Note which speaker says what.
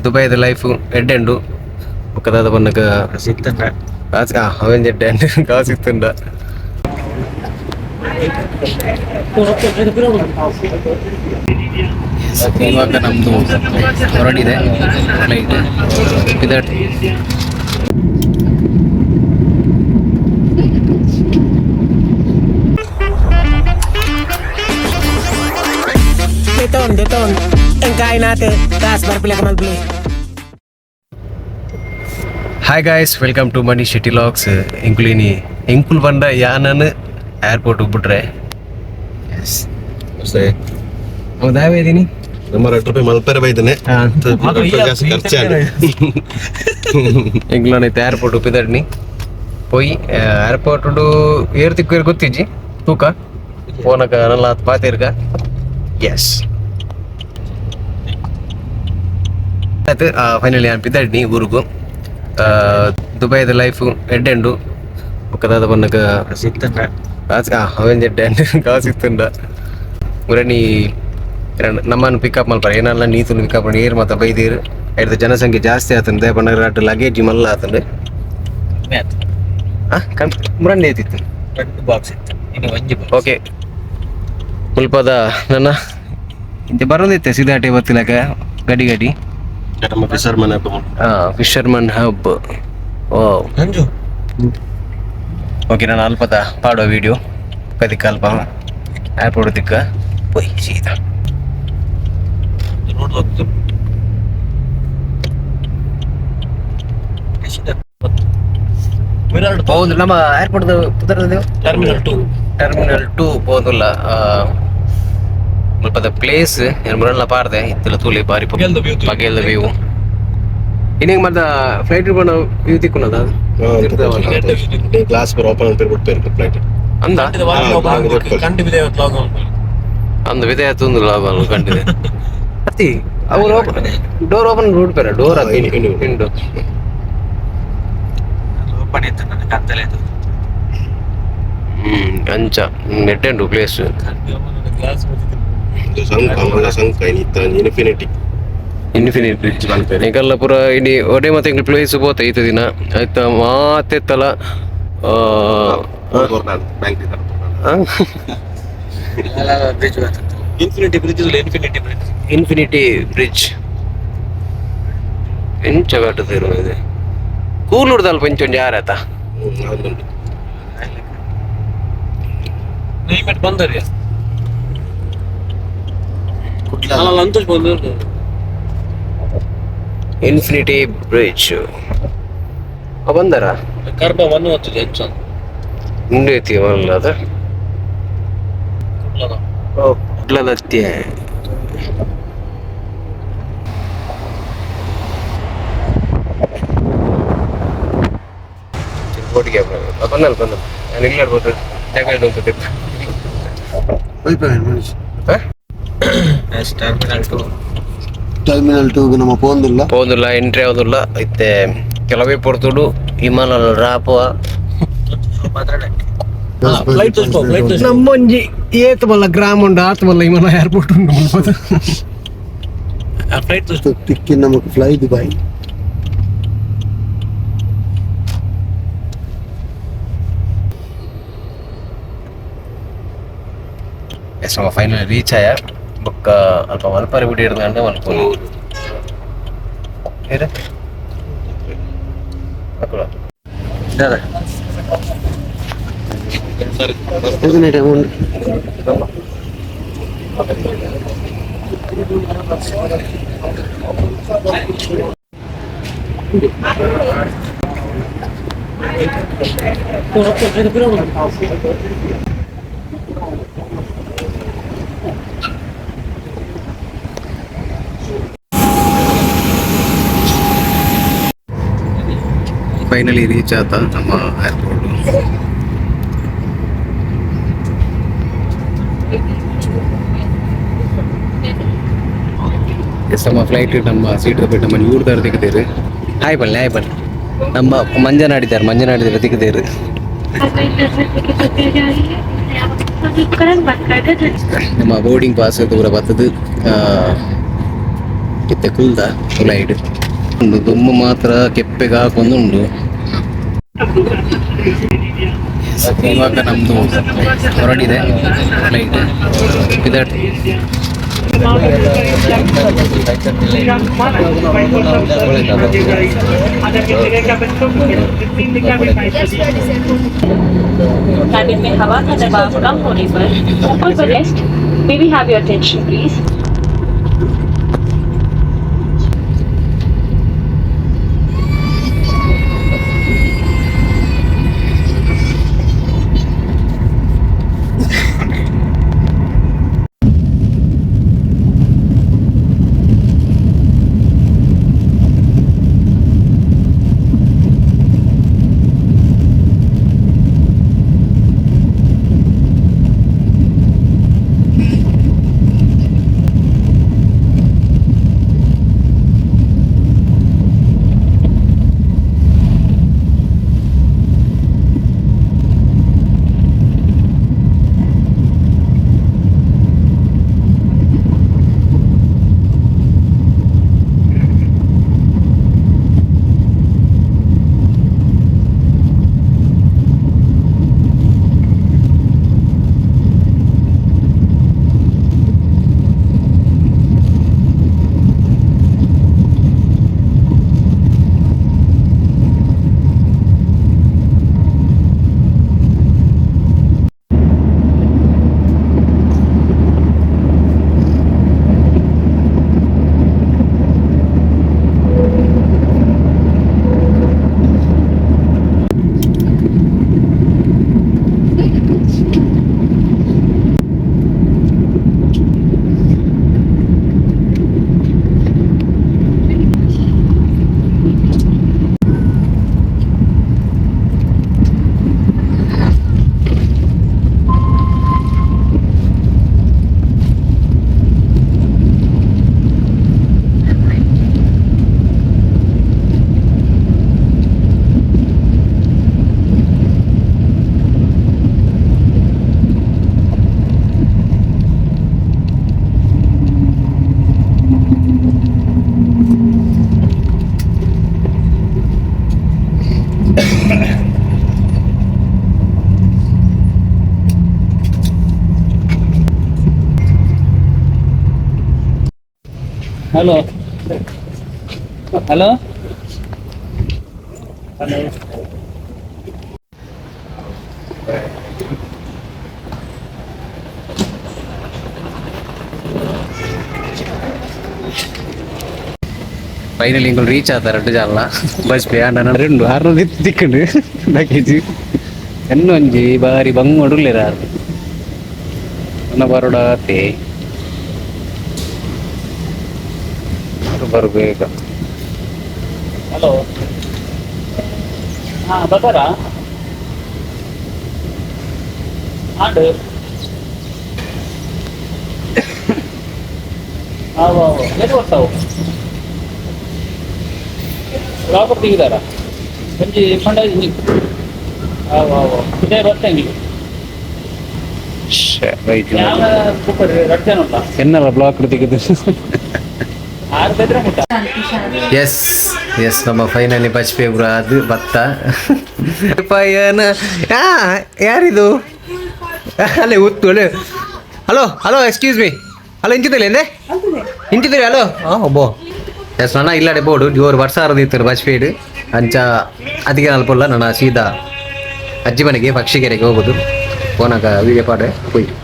Speaker 1: ದುಬೈದ life ಎಡ್ಡೆಂಡು ಬೊಕ್ಕ ದಾದ ಪನ್ನಗ ಕಾಸ್ ಅವೆನ್ ಎಡ್ಡೆ ಕಾಸ್ ಇತ್ತುಂಡ. ಇವಾಗ ನಮ್ಮದು ಹೊರಡಿದೆ flight without.
Speaker 2: Deton, deton. Ang kain natin. Taas para pila ka malbli.
Speaker 1: Hi guys, welcome to Mani Shetty vlogs. ಎಂಕುಲಿನಿ ಎಂಕುಲ್ ಬಂಡ ಯಾನನ್ ಏರ್ಪೋರ್ಟ್ ಬಿಟ್ರೆ. ಎಸ್, ದಾವೆ ಇದೀನಿ.
Speaker 3: ನಮ್ಮ 2 ರೂಪಾಯಿ ಮಲ್ಪೆರೆ ಬೈದನೆ ಜಾಸ್ತಿ ಖರ್ಚಾಂಡ್.
Speaker 1: ಎಂಕ್ಲನ ಇತ್ತೆ ಏರ್ಪೋರ್ಟ್ ಉಪ್ಪಿದಡ್ನಿ ಪೋಯಿ. ಏರ್ಪೋರ್ಟ್ ಏರ್ ತಿಕ್ಕು ಗೊತ್ತಿಜ್ಜಿ, ತೂಕ ಪೋನಕ ನಲ್ಲ ಪಾತಿರ್ಕ. ಎಸ್, ಆಯ್ತು, ಫೈನಲಿ ನಾನು ಪಿದಡ್ನಿ ಊರುಗು. ದುಬೈದ ಲೈಫ್ ಎಡ್ಡೆಂಡು ಬೊಕ್ಕ ದಾದ ಪನ್ನಗ ಕಾಸ್ ಅವೆನ್ ಎಡ್ಡೆ ಕಾಸ್ ಇತ್ತುಂಡ. ಮುರಣಿ ನಮ್ಮನ್ನು ಪಿಕಪ್ ಮಲ್ಪರ ಏನಲ್ಲ ನೀತುನು ಪಿಕಪ್ ಮಾಡಿ ಏರ್ ಮಾತ ಬೈದೀರು. ಐಡ್ದ ಜನಸಂಖ್ಯೆ ಜಾಸ್ತಿ ಆತಂದೆ ಪನ್ನಗ ಲಗೇಜ್ ಮಲ್ಲ ಆತಂದೆ. ಕಣ್ ಮುರಂಡಿ ಐತಿತ್ತು.
Speaker 4: ಬಾಕ್ಸ್ ಇತ್ತು, ಇನ್ನು ಒಂಜಿ ಬಾಕ್ಸ್.
Speaker 1: ಓಕೆ, ಮುಲ್ಪದ ನನ್ನ ಇಂಚ ಬರೋದಿತ್ತೆ ಸಿದಾಟೆ ಬತ್ತಿಲಕ ಗಡಿ ಗಡಿ.
Speaker 3: ನಮ್ಮ ಫಿಶರ್ಮನ್.
Speaker 1: ಫಿಶರ್ಮನ್ ಹಬ್ ಓ.
Speaker 4: ನಂಜು.
Speaker 1: ಓಕೆ, ನಾನು ಅಲ್ಪದ ಪಾಡುವ ವಿಡಿಯೋ ಕದಿಕ್ಕ ಅಲ್ಪ ಏರ್ಪೋರ್ಟ್ ದಿಕ್ಕ ಪೊಯ್ ಸೀದಾ.
Speaker 4: ರೋಡ್ ಹೋಗ್ತು.
Speaker 1: ಹೌದು, ನಮ್ಮ ಏರ್ಪೋರ್ಟ್ ಪುದರ್ದೇವು.
Speaker 4: ಟರ್ಮಿನಲ್ 2.
Speaker 1: ಟರ್ಮಿನಲ್ 2 ಪೋದುಲ್ಲ. ಮುಲ್ಪದ ಪ್ಲೇಸ್ ಏನು ಮುರಲ್ಲ ಪಾರ್ದೆ ಇತ್ತಲ ತೂಲಿ ಬಾರಿ.
Speaker 4: ಪಗೆಲ್ದ view ತೂಲಿ.
Speaker 1: ಪಗೆಲ್ದ ವ್ಯೂ. ಇನ್ನೇಗ ಮತ್ತ ಫ್ಲೈಟ್ ಪೋಣ ವ್ಯೂ ತಿಕ್ಕುನದ.
Speaker 3: ಗ್ಲಾಸ್ ಪೂರ ಓಪನ್ ಅಂತ ಬಿಡ್ಪೇರು ಫ್ಲೈಟ್.
Speaker 1: ಅಂದ.
Speaker 4: ಕಂಡು ಬಿದೆ.
Speaker 1: ಅಂದ ವಿಧೇಯ ತುಂದು ಲಾಭ ಕಂಡಿದೆ ಅತ್ತಿ. ಅವರು ಡೋರ್ ಓಪನ್ ಬಿಡ್ಪೇರ ಡೋರ್ ಅದು.
Speaker 3: ಇನ್ನು.
Speaker 1: ಇಂಡು.
Speaker 4: ಓಪನ್ ಇತ್ತು, ನನ್ನ ಕತ್ತಲೆ ಇತ್ತು.
Speaker 1: ಅಂಚ ನೆಟ್ಟೆಂಡು ಪ್ಲೇಸ್.
Speaker 4: ಗ್ಲಾಸ್.
Speaker 3: ಸಂಕ ಮಲ್ಲ ಸಂಕ ಇತ್ತ ಇನ್ಫಿನಿಟಿ.
Speaker 1: ಇನ್ಫಿನಿಟ್ ಬ್ರಿಡ್ಜ್ ಎಂಕಲ್ಲ ಪೂರ ಇಡೀ ಒಡೆ ಮತ್ತೆ ಎಂಕ್ಲು ಪ್ಲೇಸ್ ಪೋತ ಈತ ದಿನ ಆಯ್ತಾ ಮಾತೆತ್ತಲ.
Speaker 3: Bank.
Speaker 4: Bridge. Infinity bridge, infinity bridge.
Speaker 1: Infinity bridge ಎಂಚ ಕಟ್ಟುತ್ತಿರುವ ಇದೆ ಕೂಲೂರ್ದಲ್ಪ ಇಂಚೊಂಜಿ ಯಾರಾತ.
Speaker 4: ನೈಮೆಟ್ ಬಂದರಿ ಅಲ್ಲ ಸಂತೋಷ್ ಬಂದರು.
Speaker 1: ಇನ್ಫಿನಿಟಿ ಬ್ರಿಡ್ಜ್ ಬಂದರ.
Speaker 4: ಕರ್ಬ ಒನ್ ಹೊತ್ತಿದೆ ಹೆಚ್ಚು.
Speaker 1: ಉಂಡು ಐತಿ ಅಲ್ಲ ಅದ. ಕುಡ್ಲದತ್ತಿ. ಬೋಟಿಗೆ ಬಂದಲ್ಲ ಬಂದಲ್ಲ, ನಾನು ಇಲ್ಲ ಆಡ್ಬೋದು ಜಾಗ ಉಂಟು.
Speaker 4: ಟರ್ಮಿನಲ್ 2.
Speaker 5: ಟರ್ಮಿನಲ್ 2 ನಮ್ಮ ಪೋಂದಿಲ್ಲ.
Speaker 1: ಪೋಂದುಲ್ಲ, ಎಂಟ್ರಿ ಆವುದಿಲ್ಲ. ಇತ್ತೆ ಕೆಲವೇ ಪೊರ್ತುಡು ವಿಮಾನ ರಾಪುವ.
Speaker 4: Flight flight.
Speaker 1: ನಮ್ಮೊಂಜಿ ಏತ್ ಮಲ್ಲ ಗ್ರಾಮ ಉಂಡು, ಆತ್ ಮಲ್ಲ ವಿಮಾನ ಏರ್ಪೋರ್ಟ್ ಉಂಡು ಮುಲ್ಪದ.
Speaker 4: ಫ್ಲೈಟ್.
Speaker 5: ತಿಕ್ಕಿ ನಮಕ್ ಫ್ಲೈ ದುಬೈ.
Speaker 1: ಎಸ್, ನಮ್ಮ ಫೈನಲ್ ರೀಚ್ ಆಯ. ಬೊಕ್ಕ ಅಲ್ಪ ಮಲ್ಪರೆ ಬಿಡಿ ಹಿಡ್ದು ಮಲ್ಪೋಲಿ. ಏರ ಅಕುಲ.
Speaker 5: Amount.
Speaker 1: Finally reach ಆತ ನಮ್ಮ ಏರ್ಪೋರ್ಟ್. ಎಸ್, ನಮ್ಮ ಫ್ಲೈಟ್ ನಮ್ಮ ಸೀಟ್ ಹೋಗ್ಬಿಟ್ಟು ನಮ್ಮ ಊರ್ದಾರ ತಿಕ್ಕದೇರು. ಹಾಯ್ ಬನ್ನಿ, ಹಾಯ್ ಬನ್ನಿ. ನಮ್ಮ ಮಂಜನಾಡಿದ್ದಾರೆ, ಮಂಜನಾಡಿದ್ದಾರೆ ತಿಕ್ಕದೇರು.
Speaker 6: उपकरण बंद कर दें।
Speaker 1: ನಮ್ಮ ಬೋರ್ಡಿಂಗ್ ಪಾಸ್ ದೂರ ಬರ್ತದೆ. ಇತ್ತೆ ಕುಲ್ದ ಫ್ಲೈಟ್ ಉಂಡು ದುಮ್ಮು ಮಾತ್ರ ಕೆಪ್ಪೆಗೆ ಹಾಕೊಂದುಂಡು. ಇವಾಗ ನಮ್ದು ಹೊರಡಿದೆ ಫ್ಲೈಟ್. ಇದರ್
Speaker 6: Cabin में हवा का दबाव कम होने पर ऊपर पर rest. May we have your attention, please?
Speaker 4: Hello hello hello.
Speaker 1: Finally ಇಂಗಳು reach ಆತ ರಡ್ಡು ಜಾಲ ಬಸ್ ಬೇಡ రెండు ಆರ್ನೂರು ತಿಕ್ಕಂಡು ಲಗೇಜ್ ಎನ್ನೊಂಜಿ ಬಾರಿ ಬಂಗ್ ಒಡುಲ್ಲೇರ ನನ್ನ ಬರೋಡಾತೆ ಬರ್ಬೇಕ.
Speaker 4: ಹಲೋ, ಹಾ ಬತ್ತಾರಾ ಆಂಡ್ ಆವು ಆವು ಏತ್ ಬರ್ತಾವು ಪ್ರಾಪರ್ ತೆಗಿದಾರ ಒಂಜಿ ಫಂಡ. ಆವು ಆವು ಇದೇ ಬರ್ತೇನೆ. ಯಾವ ಸೂಪರ್ ರಡ್ಡು ಜನ ಉಂಟಾ?
Speaker 1: ಎನ್ನಲ್ಲ ಬ್ಲಾಕ್ ತೆಗೆದು.
Speaker 4: ಆರು ಬೆದ್ರೆ ಮುಟ್ಟ.
Speaker 1: ಎಸ್ ಎಸ್, ನಮ್ಮ ಫೈನಲಿ ಬಚ್ಪೆ ಅದು ಭತ್ತ ಪಯನ. ಯಾರಿದು ಅಲ್ಲೇ ಉತ್ತು ಅಲ್ಲೇ? Hello hello, excuse me, hello, ಇಂಚಿದ್ದಿಲ್ಲ ಎಂದೆ ಇಂಚಿದ್ದೀರಿ? ಹಲೋ, ಹಾಂ ಒಬ್ಬೋ. ಎಸ್, ನನ್ನ ಇಲ್ಲಾಡೆ ಬೋರ್ಡು ಜೋರು ವರ್ಷ ಇತ್ತು ಬಚ್ಪೇಡು ಅಂಚ ಅದಕ್ಕೆ ಅಲ್ಪಲ್ಲ. ನನ್ನ ಸೀದಾ ಅಜ್ಜಿ ಮನೆಗೆ ಪಕ್ಷಿಗೆರೆಗೆ ಹೋಗೋದು. ಪೋನಾಗ ವೀಡಿಯೋ ಪಾಡ್ರೆ ಹೋಯ್ತು.